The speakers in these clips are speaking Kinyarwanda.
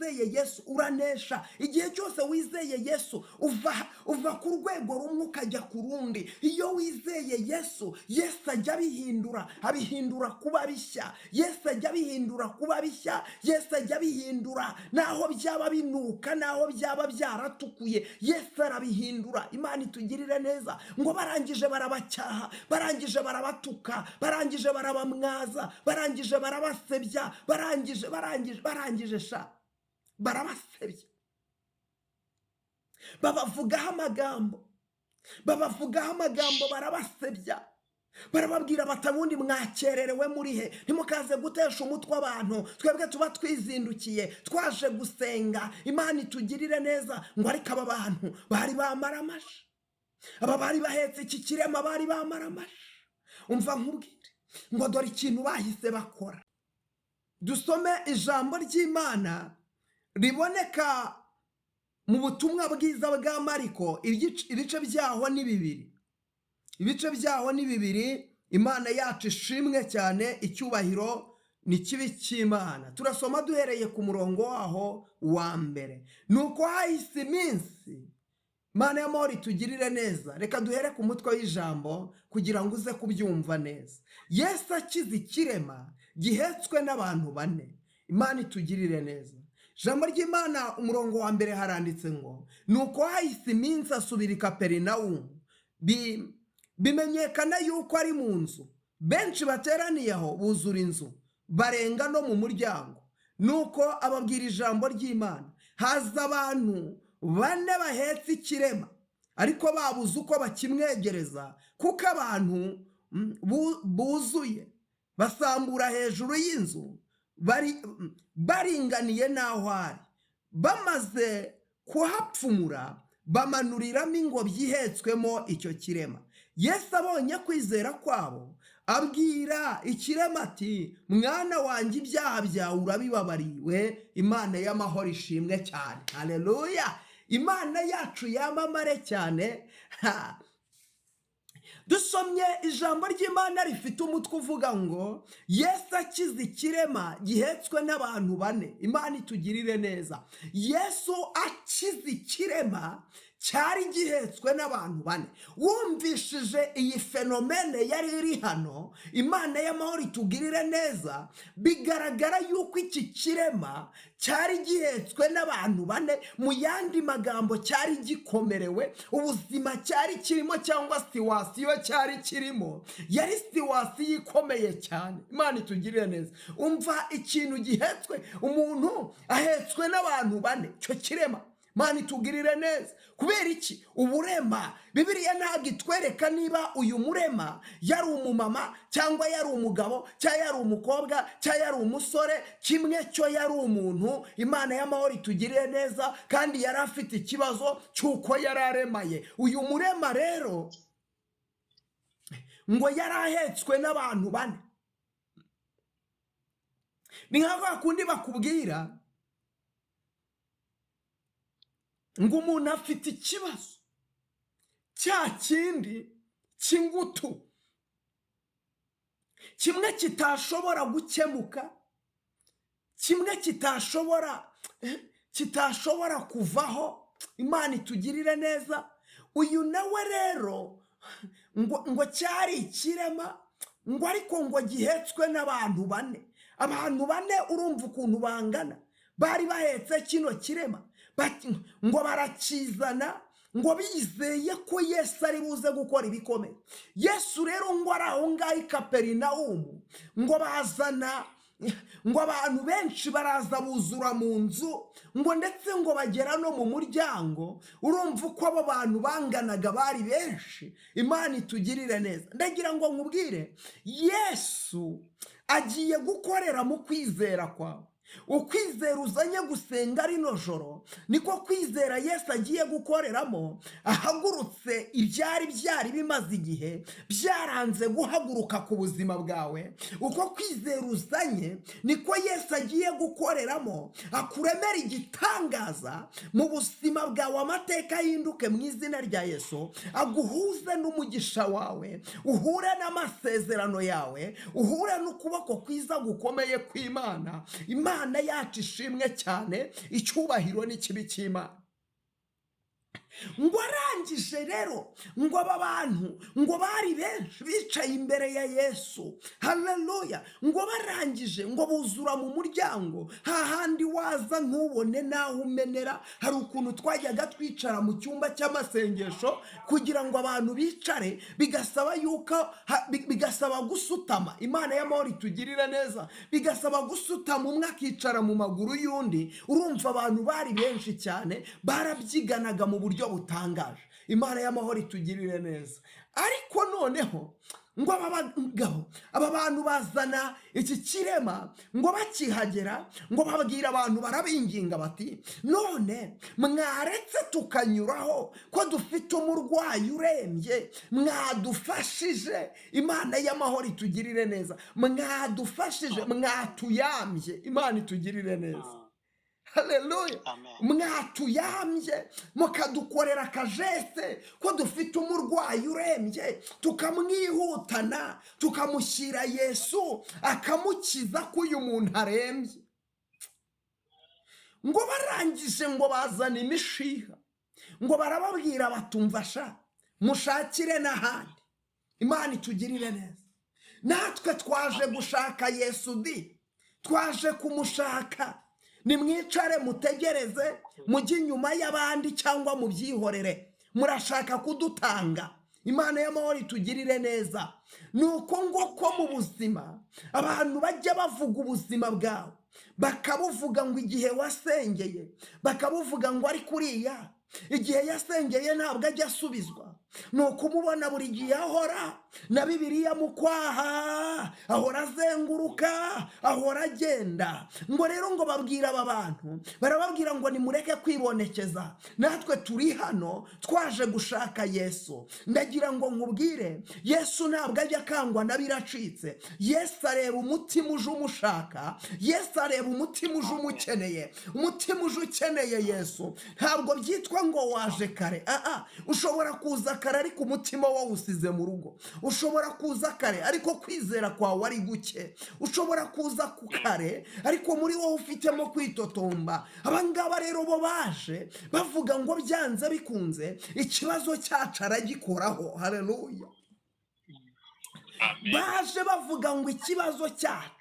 wizeye Yesu uranesha. Igihe cyose wizeye Yesu uva ku rwego rumwe ukajya ku rundi. Iyo wizeye Yesu, Yesu ajya abihindura, abihindura kuba bishya. Yesu ajya abihindura kuba bishya. Yesu ajya abihindura, naho byaba binuka, naho byaba byaratukuye, Yesu arabihindura. Imana itugirire neza. Ngo barangije barabacyaha, barangije barabatuka, barangije barabamwaza, barangije barabasebya, barangije barangije barangije sha barabasebya, babavugaho amagambo, babavugaho amagambo, barabasebya, barababwira bati: "Ubundi mwakererewe muri he? Ntimukaze gutesha umutwe abantu, twebwe tuba twizindukiye twaje gusenga." Imana itugirire neza. Ngo ariko aba bantu bari bamara amashi, aba bari bahetse iki kirema bari bamara amashi. Umva nkubwire ngo dore ikintu bahise bakora. Dusome ijambo ry'Imana riboneka mu Butumwa Bwiza bwa Mariko, ibice byaho ni bibiri, ibice byaho ni bibiri. Imana yacu ishimwe cyane, icyubahiro ni kibi cy'Imana. Turasoma duhereye ku murongo waho wa mbere. Nuko hahise iminsi. Imana y'amahoro itugirire neza. Reka duhere ku mutwe w'ijambo kugira ngo uze kubyumva neza. Yesu akiza ikirema gihetswe n'abantu bane. Imana itugirire neza. Ijambo ry'Imana, umurongo wa mbere, haranditse ngo: "Nuko hahise iminsi asubira i Kaperinawumu, bimenyekana yuko ari mu nzu. Benshi bateraniye aho buzura inzu, barenga no mu muryango. Nuko ababwira ijambo ry'Imana. Haza abantu bane bahetse ikirema, ariko babuze uko bakimwegereza kuko abantu buzuye. Basambura hejuru y'inzu baringaniye n'aho ari. Bamaze kuhapfumura, bamanuriramo ingobyi ihetswemo icyo kirema. Yesu abonye kwizera kwabo, abwira ikirema ati: 'Mwana wanjye, ibyaha byawe urabibabariwe.'" Imana y'amahoro ishimwe cyane, haleluya! Imana yacu yamamare cyane. Ha. Dusomye ijambo ry'Imana rifite umutwe uvuga ngo: "Yesu akiza ikirema gihetswe n'abantu bane." Imana itugirire neza. Yesu akiza ikirema cyari gihetswe n'abantu bane. Wumvishije iyi phénomène yari iri hano, Imana y'amahoro itugirire neza, bigaragara yuko iki kirema cyari gihetswe n'abantu bane. Mu yandi magambo, cyari gikomerewe ubuzima cyari kirimo, cyangwa situation cyari kirimo yari situation ikomeye cyane. Imana itugirire neza. Umva ikintu gihetswe, umuntu ahetswe n'abantu bane, icyo kirema. Imana itugirire neza. Kubera iki? Uburema, Bibiliya ntabwo itwereka niba uyu murema yari umumama cyangwa yari umugabo cyangwa yari umukobwa cyangwa yari umusore. Kimwe cyo, yari umuntu. Imana y'amahoro itugirire neza. Kandi yari afite ikibazo cy'uko yari aremaye. Uyu murema rero ngo yari ahetswe n'abantu bane. Ni nka kwa kundi bakubwira ngo umuntu afite ikibazo cya kindi cy'ingutu, kimwe kitashobora gukemuka, kimwe kitashobora kuvaho. Imana itugirire neza. Uyu nawe rero ngo cyari ikirema, ngo ariko ngo gihetswe n'abantu bane. Abantu bane, urumva ukuntu bangana, bari bahetse kino kirema, ngo barakizana ngo bizeye ko Yesu ari buze gukora ibikomeye. Yesu rero ngo ari aho ngaho i Kaperinawumu, ngo bazana, ngo abantu benshi baraza buzura mu nzu, ngo ndetse ngo bagera no mu muryango. Urumva uko abo bantu banganaga, bari benshi. Imana itugirire neza. Ndagira ngo nkubwire, Yesu agiye gukorera mu kwizera kwawe. Ukwizera uzanye gusenga rino joro niko kwizera Yesu agiye gukoreramo, ahagurutse ibyari byari bimaze igihe byaranze guhaguruka ku buzima bwawe. Uko kwizera uzanye niko Yesu agiye gukoreramo, akuremera igitangaza mu buzima bwawe, amateka ahinduke mu izina rya Yesu, aguhuze n'umugisha wawe, uhure n'amasezerano yawe, uhure n'ukuboko kwiza gukomeye kw'Imana. Imana Imana yacu ishimwe cyane, icyubahiro n'ikibi cy'Imana. Ngo arangije rero, ngo aba bantu ngo bari benshi bicaye imbere ya Yesu, haleluya. Ngo barangije ngo buzura mu muryango, hahandi waza ntubone n'aho umenera. Hari ukuntu twajyaga twicara mu cyumba cy'amasengesho kugira ngo abantu bicare, bigasaba yuko bigasaba gusutama. Imana y'amahoro itugirire neza. Bigasaba gusutama, umwe akicara mu maguru y'undi. Urumva abantu bari benshi cyane, barabyiganaga mu buryo butangaje. Imana y'amahoro itugirire neza. Ariko noneho ngo aba bagabo, aba bantu bazana iki kirema, ngo bakihagera ngo babwira abantu, barabinginga bati: "None mwaretse tukanyuraho, ko dufite umurwayi urembye? Mwadufashije?" Imana y'amahoro itugirire neza. Mwadufashije, mwatuyambye. Imana itugirire neza. Haleluya. Amen. Mwatuyambye mukadukorera akageste, ko dufite umurwayi urembye, tukamwihutana tukamushyira Yesu akamukiza, ko uyu muntu arembye? Ngo barangije ngo bazana imishiha, ngo barababwira batumva sha, mushakire n'ahandi. Imana itugirire neza. Natwe twaje gushaka Yesu di, twaje kumushaka. Nimwicare mutegereze, mujye inyuma y'abandi cyangwa mubyihorere, murashaka kudutanga. Imana y'amahoro itugirire neza. Ni uko nguko mu buzima abantu bajya bavuga ubuzima bwawe, bakabuvuga ngo igihe wasengeye, bakabuvuga ngo ari kuriya, igihe yasengeye ntabwo ajya asubizwa. Ni ukumubona buri gihe ahora na Bibiliya mu kwaha, ahora azenguruka, ahora agenda. Ngo rero ngo babwira aba bantu, barababwira ngo nimureke kwibonekeza, natwe turi hano twaje gushaka Yesu. Ndagira ngo nkubwire, Yesu ntabwo ajya akangwa na biracitse. Yesu areba umutima uje umushaka, Yesu areba umutima uje umukeneye. Umutima uje ukeneye Yesu ntabwo byitwa ngo waje kare. Aa, ushobora kuza kare ariko umutima wawusize mu rugo. Ushobora kuza kare ariko kwizera kwawe ari guke. Ushobora kuza ku kare ariko muri wowe ufitemo kwitotomba. Abangaba rero bo baje bavuga ngo byanze bikunze ikibazo cyacu aragikoraho. Haleluya. Amen. Baje bavuga ngo ikibazo cyacu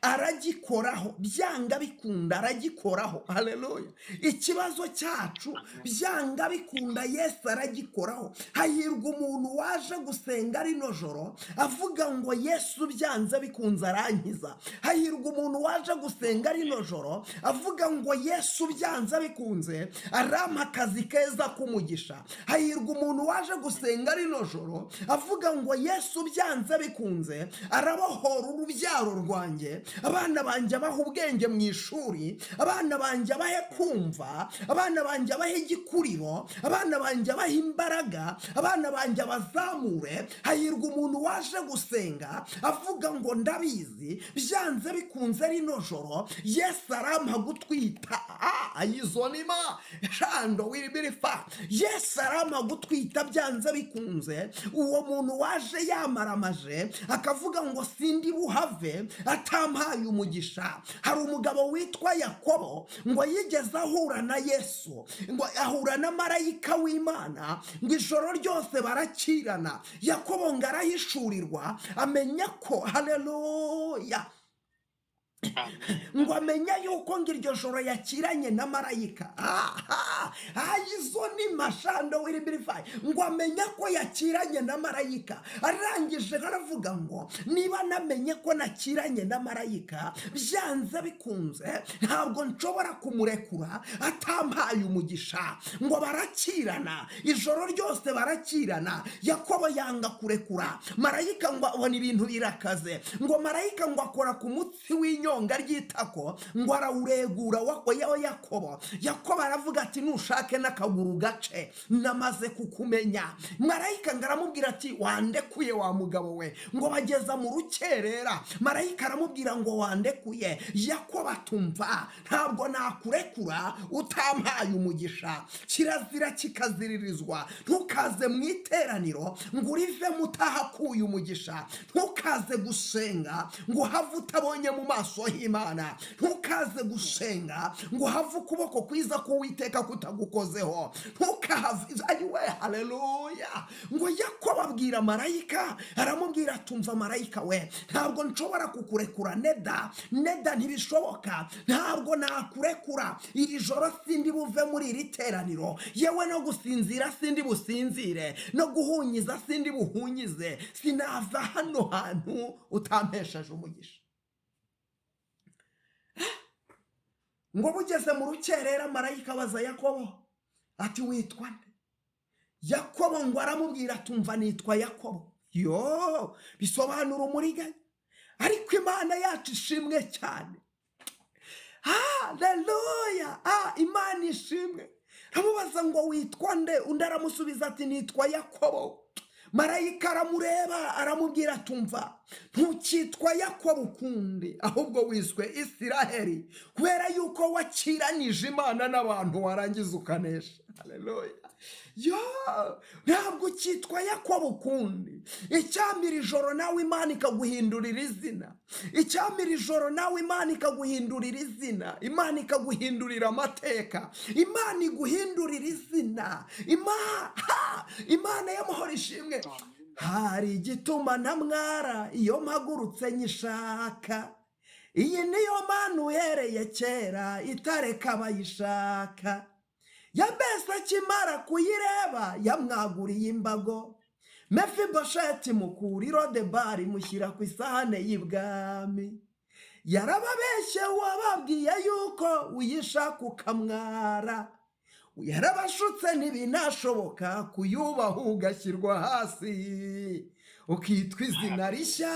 aragikoraho, byanga bikunda aragikoraho. Haleluya. Ikibazo cyacu byanga bikunda Yesu aragikoraho. Hahirwa umuntu waje gusenga rino joro avuga ngo Yesu byanze bikunze arankiza. Hahirwa umuntu waje gusenga rino joro avuga ngo Yesu byanze bikunze arampa akazi keza k'umugisha. Hahirwa umuntu waje gusenga rino joro avuga ngo Yesu byanze bikunze arabohora urubyaro rwanjye, abana banjye abaha ubwenge mu ishuri, abana banjye abahe kumva, abana banjye abahe igikuriro, abana banjye abahe imbaraga, abana banjye abazamure. Hahirwa umuntu waje gusenga avuga ngo ndabizi byanze bikunze rino joro Yesu arampa gutwita. Ayizonima shando wiribirifa, Yesu arampa gutwita byanze bikunze. Uwo muntu waje yamaramaje akavuga ngo sindi buhave atampaye umugisha. Hari umugabo witwa Yakobo, ngo yigeze ahura na Yesu, ngo ahura na marayika w'Imana, ngo ijoro ryose barakirana. Yakobo ngo arahishurirwa, amenya ko, haleluya, Amen. ngo amenya yuko ngo iryo joro yakiranye na marayika. Aha, izo ni mashando wiribirifayi. Ngo amenya ko yakiranye na marayika, arangije aravuga ngo niba namenye ko nakiranye na marayika, byanze bikunze ntabwo nshobora kumurekura atampaye umugisha. Ngo barakirana ijoro ryose, barakirana, Yakobo yanga kurekura marayika. Ngo abona ibintu birakaze, ngo marayika ngo akora ku mutsi w'inyonga ry'itako, ngo arawuregura wa Yakobo. Yakobo aravuga ati nushake n'akaguru gace, namaze kukumenya. Marayika ngo aramubwira ati wandekuye wa mugabo we? Ngo bageza mu rukerera, marayika aramubwira ngo wandekuye? Yakobo atumva, ntabwo nakurekura utampaye umugisha. Kirazira kikaziririzwa, ntukaze mu iteraniro ngo urivemo utahakuye umugisha. Ntukaze gusenga ngo uhave utabonye mu maso. maso h'Imana. Ntukaze gusenga ngo have ukuboko kwiza k'Uwiteka kutagukozeho. Ntukahave. Ayiwe, haleluya! Ngo Yakobo abwira marayika, aramubwira: "Tumva marayika we, ntabwo nshobora kukurekura. Neda, neda, ntibishoboka, ntabwo nakurekura iri joro. Sindi buve muri iri teraniro, yewe no gusinzira sindi businzire, no guhunyiza sindi buhunyize. Sinava hano hantu utampesheje umugisha." Ngo bugeze mu rukerera, marayika abaza Yakobo ati: "Witwa nde?" Yakobo ngo aramubwira: "Tumva, nitwa Yakobo." Yo, bisobanura umuriganya. Ariko Imana yacu ishimwe cyane. Haleluya! Imana ishimwe. Aramubaza ngo: "Witwa nde?" Undi aramusubiza ati: "Nitwa Yakobo." Marayika aramureba, aramubwira: "Tumva, ntukitwa Yakobo ukundi, ahubwo wiswe Isiraheli, kubera yuko wakiranije Imana n'abantu, warangiza ukanesha." Haleluya! Yo, ntabwo ukitwa Yakobo ukundi. Icyamira ijoro nawe Imana ikaguhindurira izina. Icyamira ijoro nawe Imana ikaguhindurira izina, Imana ikaguhindurira amateka, Imana iguhindurira izina. Imana y'amahoro ishimwe. Hari igituma ntamwara iyo mpagurutse nyishaka. Iyi niyo mana uhereye kera itareka abayishaka. Yabesi akimara kuyireba yamwaguriye imbago. Mefibosheti mukura i Lodebari, mushyira ku isahane y'ibwami. Yarababeshye wababwiye yuko uyishaka ukamwara. Yarabashutse, ntibinashoboka kuyubaha ugashyirwa hasi, ukitwa izina rishya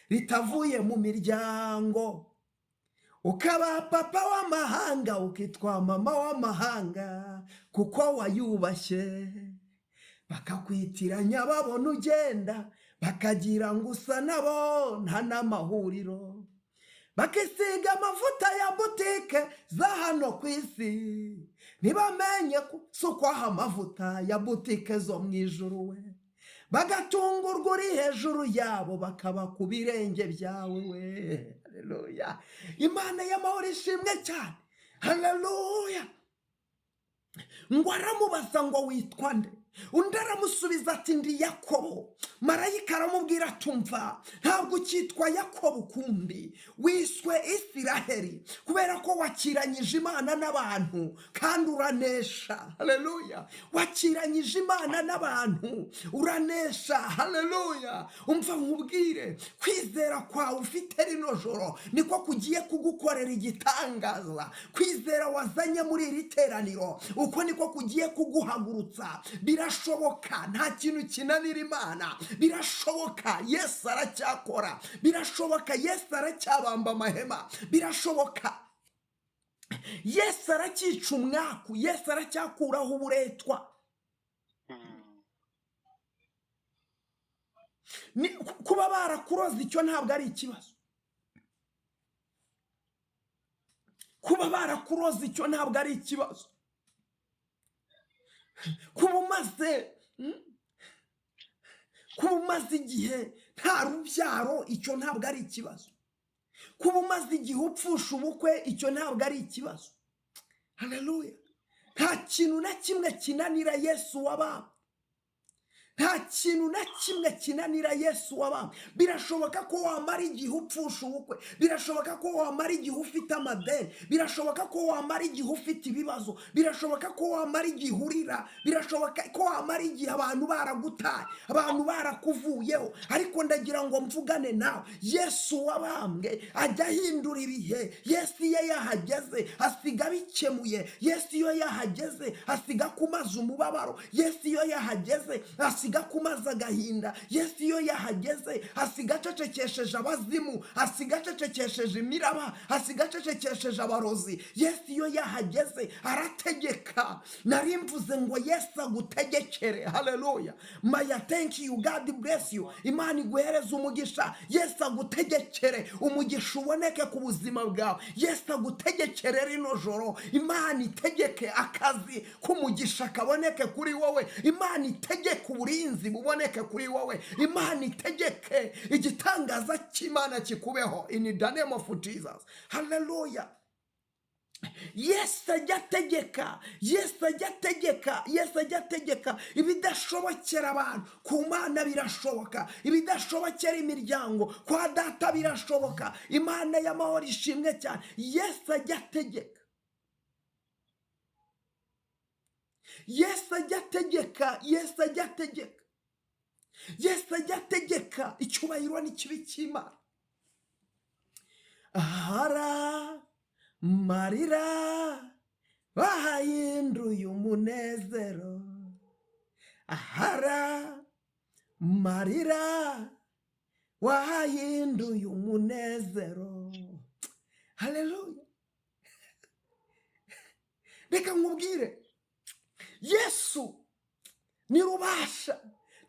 ritavuye mu miryango, ukaba papa w'amahanga, ukitwa mama w'amahanga, kuko wayubashye. Bakakwitiranya babona ugenda, bakagira ngo usa nabo, nta n'amahuriro. Bakisiga amavuta ya butike za hano ku isi, ntibamenye ko si ukwaha amavuta ya butike zo mu ijuru we. Bagatungurwa uri hejuru yabo, bakaba ku birenge byawe we. Haleluya! Imana y'amahoro ishimwe cyane. Haleluya! Ngo aramubaza ngo: "Witwa nde?" Undi aramusubiza ati: "Ndi Yakobo." Marayika aramubwira: "Tumva, ntabwo ukitwa Yakobo ukundi, wiswe Isiraheli, kubera ko wakiranyije Imana n'abantu kandi uranesha." Haleluya! Wakiranyije Imana n'abantu uranesha. Haleluya! Umva nkubwire, kwizera kwawe ufite rino joro niko kugiye kugukorera igitangaza. Kwizera wazanye muri iri teraniro, uko niko kugiye kuguhagurutsa. Birashoboka, nta kintu kinanira Imana. Birashoboka, Yesu aracyakora. Birashoboka, Yesu aracyabamba amahema. Birashoboka, Yesu aracyica umwaku. Yesu aracyakuraho uburetwa. Kuba barakuroze, icyo ntabwo ari ikibazo. Kuba barakuroze, icyo ntabwo ari ikibazo. Kuba umaze igihe nta rubyaro, icyo ntabwo ari ikibazo. Kuba umaze igihe upfusha ubukwe, icyo ntabwo ari ikibazo. Haleluya! Nta kintu na kimwe kinanira Yesu wabambwe. Nta kintu na kimwe kinanira Yesu wabambwe. Birashoboka ko wamara igihe upfusha ubukwe, birashoboka ko wamara igihe ufite amadeni, birashoboka ko wamara igihe ufite ibibazo, birashoboka ko wamara igihe urira, birashoboka ko wamara igihe abantu baragutaye, abantu barakuvuyeho. Ariko ndagira ngo mvugane nawe: Yesu wabambwe ajya ahindura ibihe. Yesu iyo yahageze asiga abikemuye. Yesu iyo yahageze asiga kumaza umubabaro. Yesu iyo yahageze asiga kumaza agahinda. Yesu iyo yahageze asiga acecekesheje abazimu, asiga acecekesheje imiraba, asiga acecekesheje abarozi. Yesu iyo yahageze arategeka. Nari mvuze ngo Yesu agutegekere. Haleluya! Maya, thank you, God bless you. Imana iguhereze umugisha. Yesu agutegekere, umugisha uboneke ku buzima bwawe. Yesu agutegekere rino joro. Imana itegeke akazi k'umugisha kaboneke kuri wowe. Imana itegeke uburinganire. Uburinzi buboneke kuri wowe. Imana itegeke igitangaza cy'Imana kikubeho, in the name of Jesus. Haleluya! Yesu ajya ategeka, Yesu ajya ategeka, Yesu ajya ategeka. Ibidashobokera abantu, ku Mana birashoboka. Ibidashobokera imiryango, kwa Data birashoboka. Imana y'amahoro ishimwe cyane. Yesu ajya ategeka, Yesu ajya ategeka, Yesu ajya ategeka, Yesu ajya ategeka. Icyubahiro n'ikibi cy'Imana. Ahara marira bahahinduye umunezero, ahara marira wahahinduye umunezero. Haleluya! Reka nkubwire, Yesu ni rubasha.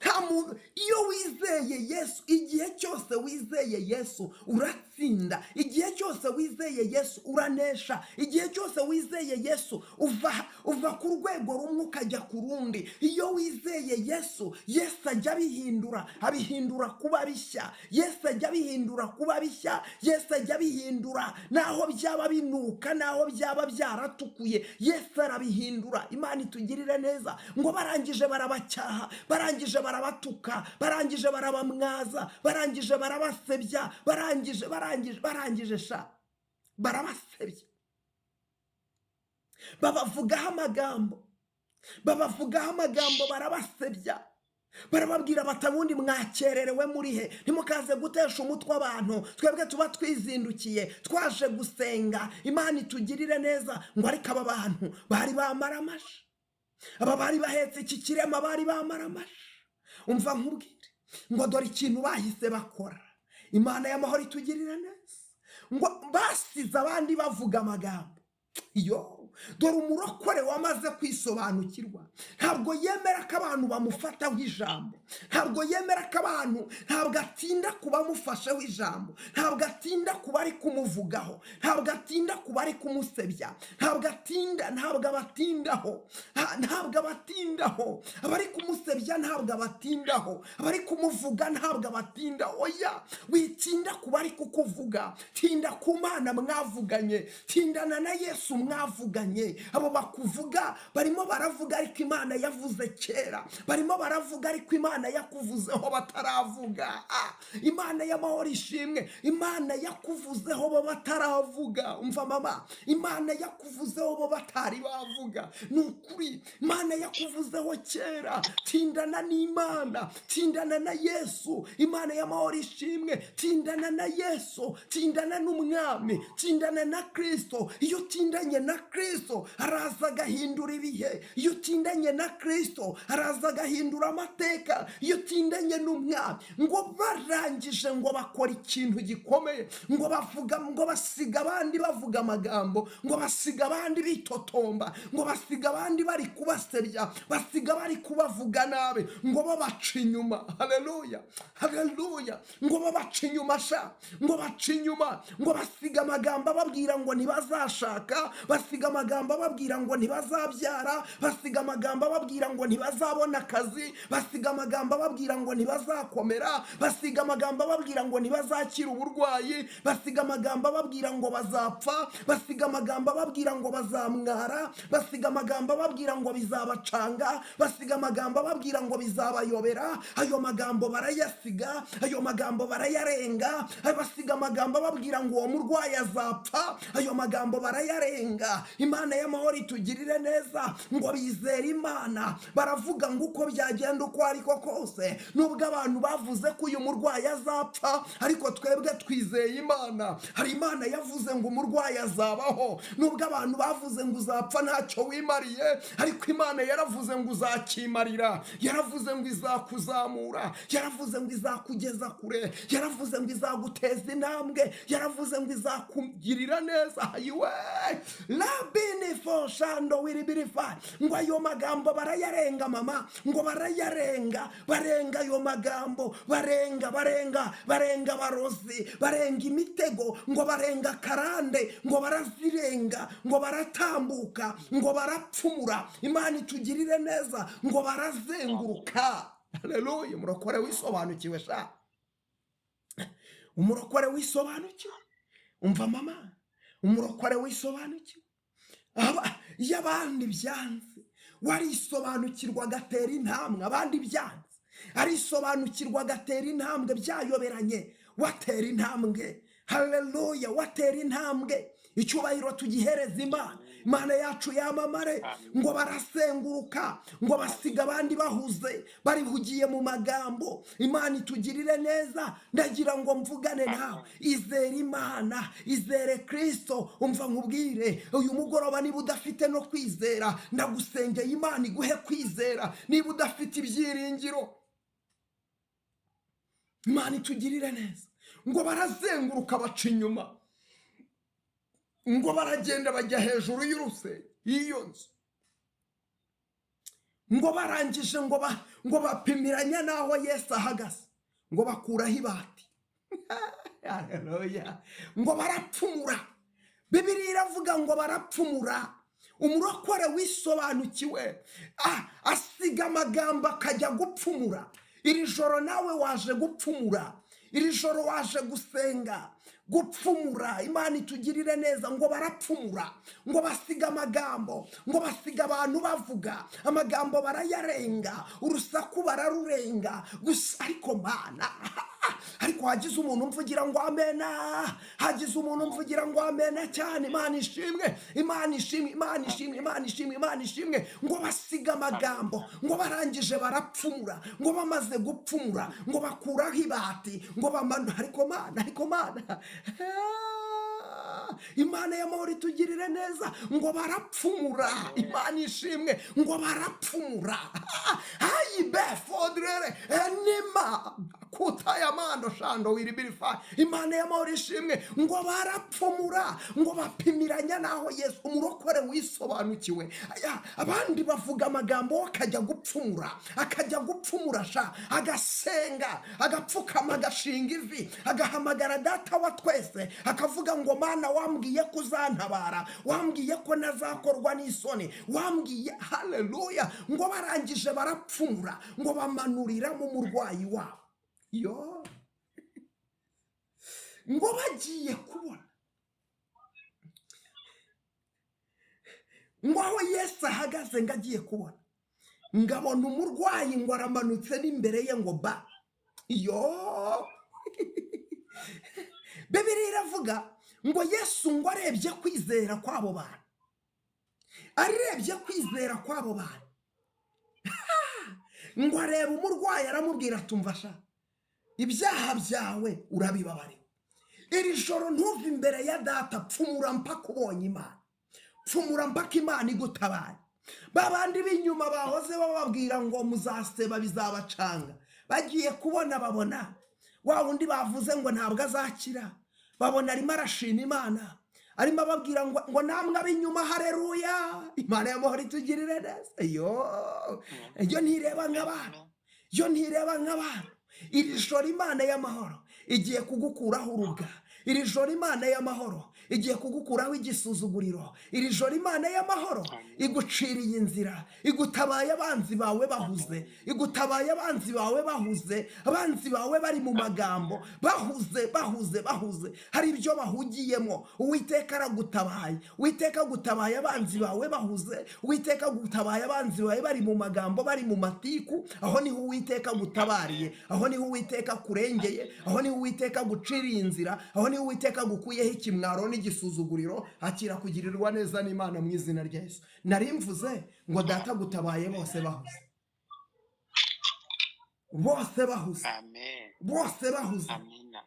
Nta muntu, iyo wizeye Yesu, igihe cyose wizeye Yesu uratsinda, igihe cyose wizeye Yesu uranesha, igihe cyose wizeye Yesu uva ku rwego rumwe ukajya ku rundi. Iyo wizeye Yesu, Yesu ajya abihindura, abihindura kuba bishya. Yesu ajya abihindura kuba bishya. Yesu ajya abihindura, naho byaba binuka, naho byaba byaratukuye, Yesu arabihindura. Imana itugirire neza. Ngo barangije barabacyaha, barangije barabatuka, barangije barabamwaza, barangije barabasebya, barangije barangije barangije sha barabasebya, babavugaho amagambo, babavugaho amagambo, barabasebya, barababwira bati: "Ubundi mwakererewe muri he? Ntimukaze gutesha umutwe abantu, twebwe tuba twizindukiye twaje gusenga." Imana itugirire neza. Ngo ariko aba bantu bari bamara amashi, aba bari bahetse iki kirema bari bamara amashi. Umva nkubwire, ngo dore ikintu bahise bakora. Imana y'amahoro itugirira neza. Ngo basize abandi bavuga amagambo. Yo, dore umurokore wamaze kwisobanukirwa ntabwo yemera ko abantu bamufataho ijambo, ntabwo yemera ko abantu, ntabwo atinda ku bamufasheho ijambo, ntabwo atinda ku bari kumuvugaho, ntabwo atinda ku bari kumusebya, ntabwo atinda, ntabwo abatindaho, ntabwo abatindaho. Abari kumusebya ntabwo abatindaho, abari kumuvuga ntabwo abatinda. Oya, witinda ku bari kukuvuga, tinda ku Mana mwavuganye, tindana na Yesu mwavuganye. Abo bakuvuga barimo baravuga, ariko Imana yavuze kera. Barimo baravuga, ariko Imana yakuvuzeho bataravuga. Imana y'amahoro ishimwe. Imana yakuvuzeho bo bataravuga. Umva mama, Imana yakuvuzeho bo batari bavuga. Ni ukuri, Imana yakuvuzeho kera. Tindana n'Imana, tindana na Yesu. Imana y'amahoro ishimwe. Tindana na Yesu, tindana n'Umwami, tindana na Kristo. Iyo utindanye na Kristo, araza agahindura ibihe. Iyo utindanye na Kristo, araza agahindura amateka. Iyo utindanye n'Umwami. Ngo barangije ngo bakora ikintu gikomeye. Ngo bavuga, ngo basiga abandi bavuga amagambo, ngo basiga abandi bitotomba, ngo basiga abandi bari kubasebya, basiga bari kubavuga nabi, ngo babaca inyuma. Haleluya, haleluya! Ngo babaca inyuma sha, ngo baca inyuma. Ngo basiga amagambo ababwira ngo ntibazashaka, basiga amagambo ababwira ngo ntibazabyara, basiga amagambo ababwira ngo ntibazabona akazi, basiga amagambo ababwira ngo ntibazakomera, basiga amagambo ababwira ngo ntibazakira uburwayi, basiga amagambo ababwira ngo bazapfa, basiga amagambo ababwira ngo bazamwara, basiga amagambo ababwira ngo bizabacanga, basiga amagambo ababwira ngo bizabayobera. Ayo magambo barayasiga, ayo magambo barayarenga. Basiga amagambo ababwira ngo uwo murwayi azapfa, ayo magambo barayarenga. Imana y'amahoro itugirire neza. Ngo bizera Imana, baravuga ngo uko byagenda uko ariko kose, nubwo abantu bavuze ko uyu murwayi azapfa, ariko twebwe twizeye Imana. Hari Imana yavuze ngo umurwayi azabaho. Nubwo abantu bavuze ngo uzapfa ntacyo wimariye, ariko Imana yaravuze ngo uzakimarira, yaravuze ngo izakuzamura, yaravuze ngo izakugeza kure, yaravuze ngo izaguteza intambwe, yaravuze ngo izakugirira neza. Ayiwe, labini foshando wiribirifa. Ngo ayo magambo barayarenga mama, ngo barayarenga, barenga ayo magambo, barenga, barenga, barenga barozi, barenga imitego, ngo barenga karande, ngo barazirenga, ngo baratambuka, ngo barapfumura. Imana itugirire neza. Ngo barazenguruka. Haleluya! Umurokore wisobanukiwe sha, umurokore wisobanukiwe. Umva mama, umurokore wisobanukiwe, iyo abandi byanze warisobanukirwa agatera intambwe. Abandi byanze arisobanukirwa agatera intambwe. Byayoberanye, watera intambwe. Haleluya! Watera intambwe. Icyubahiro tugihereza Imana. Imana yacu yamamare. Ngo barasenguruka, ngo basiga abandi bahuze, barihugiye mu magambo. Imana itugirire neza. Ndagira ngo mvugane nawe. Izere Imana, izere Kirisito. Umva nkubwire, uyu mugoroba niba udafite no kwizera, ndagusengeye, Imana iguhe kwizera. Niba udafite ibyiringiro, Imana itugirire neza. Ngo barazenguruka, baca inyuma, ngo baragenda bajya hejuru y'urusenge y'iyo nzu. Ngo barangije ngo bapimiranya n'aho Yesu ahagaze, ngo bakuraho ibati. Haleluya! Ngo barapfumura. Bibiliya iravuga ngo barapfumura. Umurokore wisobanukiwe asiga amagambo akajya gupfumura. Iri joro nawe waje gupfumura, iri joro waje gusenga, gupfumura. Imana itugirire neza. Ngo barapfumura, ngo basiga amagambo, ngo basiga abantu bavuga amagambo, barayarenga, urusaku bararurenga gusa. Ariko Mana, ariko hagize umuntu mvugira ngo amena, hagize umuntu mvugira ngo amena cyane. Imana ishimwe, Imana ishimwe, Imana ishimwe, Imana ishimwe, Imana ishimwe. Ngo basiga amagambo, ngo barangije barapfumura, ngo bamaze gupfumura ngo bakuraho ibati, ngo bamanura. Ariko Mana, ariko Mana, Imana y'amahoro itugirire neza. Ngo barapfumura. Imana ishimwe. Ngo barapfumura. Hayi befodrere enima kutayamando shando wiribirifa. Imana y'amahoro ishimwe. Ngo barapfumura, ngo bapimiranya n'aho Yesu. Umurokore wisobanukiwe, abandi bavuga amagambo, akajya gupfumura, akajya gupfumura sha, agasenga, agapfukama, agashinga ivi, agahamagara Data wa twese, akavuga ngo: "Mana, wambwiye ko uzantabara, wambwiye ko nazakorwa n'isoni, wambwiye." Haleluya! Ngo barangije barapfumura, ngo bamanuriramo umurwayi wabo. Yo, ngo bagiye kubona, ngo aho Yesu ahagaze, ngo agiye kubona, ngabona umurwayi ngo aramanutse n'imbere ye, ngo ba yo. Bibiliya iravuga ngo Yesu ngo arebye kwizera kw'abo bantu, arebye kwizera kw'abo bantu, ngo areba umurwayi, aramubwira: "Tumva sha, ibyaha byawe urabibabariwe." Iri joro ntuve imbere ya Data. Pfumura mpaka ubonye Imana, pfumura mpaka Imana igutabaye. Ba bandi b'inyuma bahoze bababwira ngo muzaseba, bizabacanga, bagiye kubona babona wa wundi bavuze ngo ntabwo azakira, babona arimo arashima Imana, arimo ababwira ngo namwe ab'inyuma, hareruya! Imana y'amahoro itugirire neza. Yo, yo ntireba nk'abantu, yo ntireba nk'abantu. Iri joro Imana y'amahoro igiye kugukuraho urubwa. Iri joro Imana y'amahoro igiye kugukuraho igisuzuguriro. Iri joro Imana y'amahoro iguciriye inzira, igutabaye abanzi bawe bahuze, igutabaye abanzi bawe bahuze, abanzi bawe bari mu magambo, bahuze, bahuze, bahuze, hari ibyo bahugiyemo. Uwiteka aragutabaye. Uwiteka agutabaye abanzi bawe bahuze. Uwiteka agutabaye abanzi bawe bari mu magambo, bari mu matiku. Aho niho Uwiteka agutabariye, aho niho Uwiteka akurengeye, aho niho Uwiteka aguciriye inzira, aho niho Uwiteka agukuyeho ikimwaro n'igisuzuguriro. Akira kugirirwa neza n'Imana mu izina rya Yesu. Nari mvuze ngo Data agutabaye bose bahuze, bose bahuze. Amen. Bose bahuze. Amina.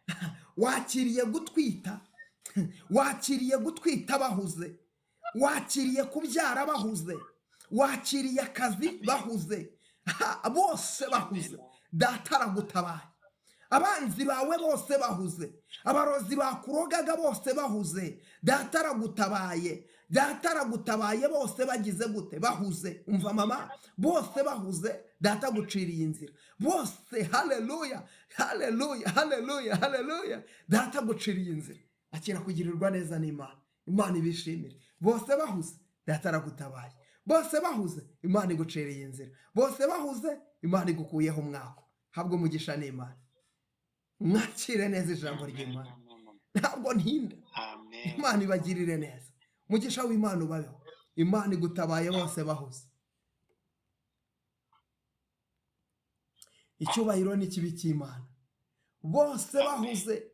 Wakiriye gutwita, wakiriye gutwita bahuze, wakiriye kubyara bahuze, wakiriye akazi bahuze. Ha, bose bahuze, Data aragutabaye. Abanzi bawe bose bahuze, abarozi bakurogaga bose bahuze, Data aragutabaye. Data aragutabaye bose bagize gute? Bahuze. Umva mama, bose bahuze, Data aguciriye inzira bose. Haleluya, haleluya, haleluya, haleluya! Data aguciriye inzira. Akira kugirirwa neza n'Imana. Imana ibishimire. Bose bahuze, Data aragutabaye. Bose bahuze, Imana igucereye inzira. Bose bahuze, Imana igukuyeho umwako. Habwa umugisha n'Imana. Mwakire neza ijambo Amen. ry'Imana. Amen. Ntabwo ntinda. Amen. Imana ibagirire neza, umugisha w'Imana ubabeho. Imana igutabaye bose bahuze. Icyubahiro ni kibi cy'Imana. Bose Amen. bahuze.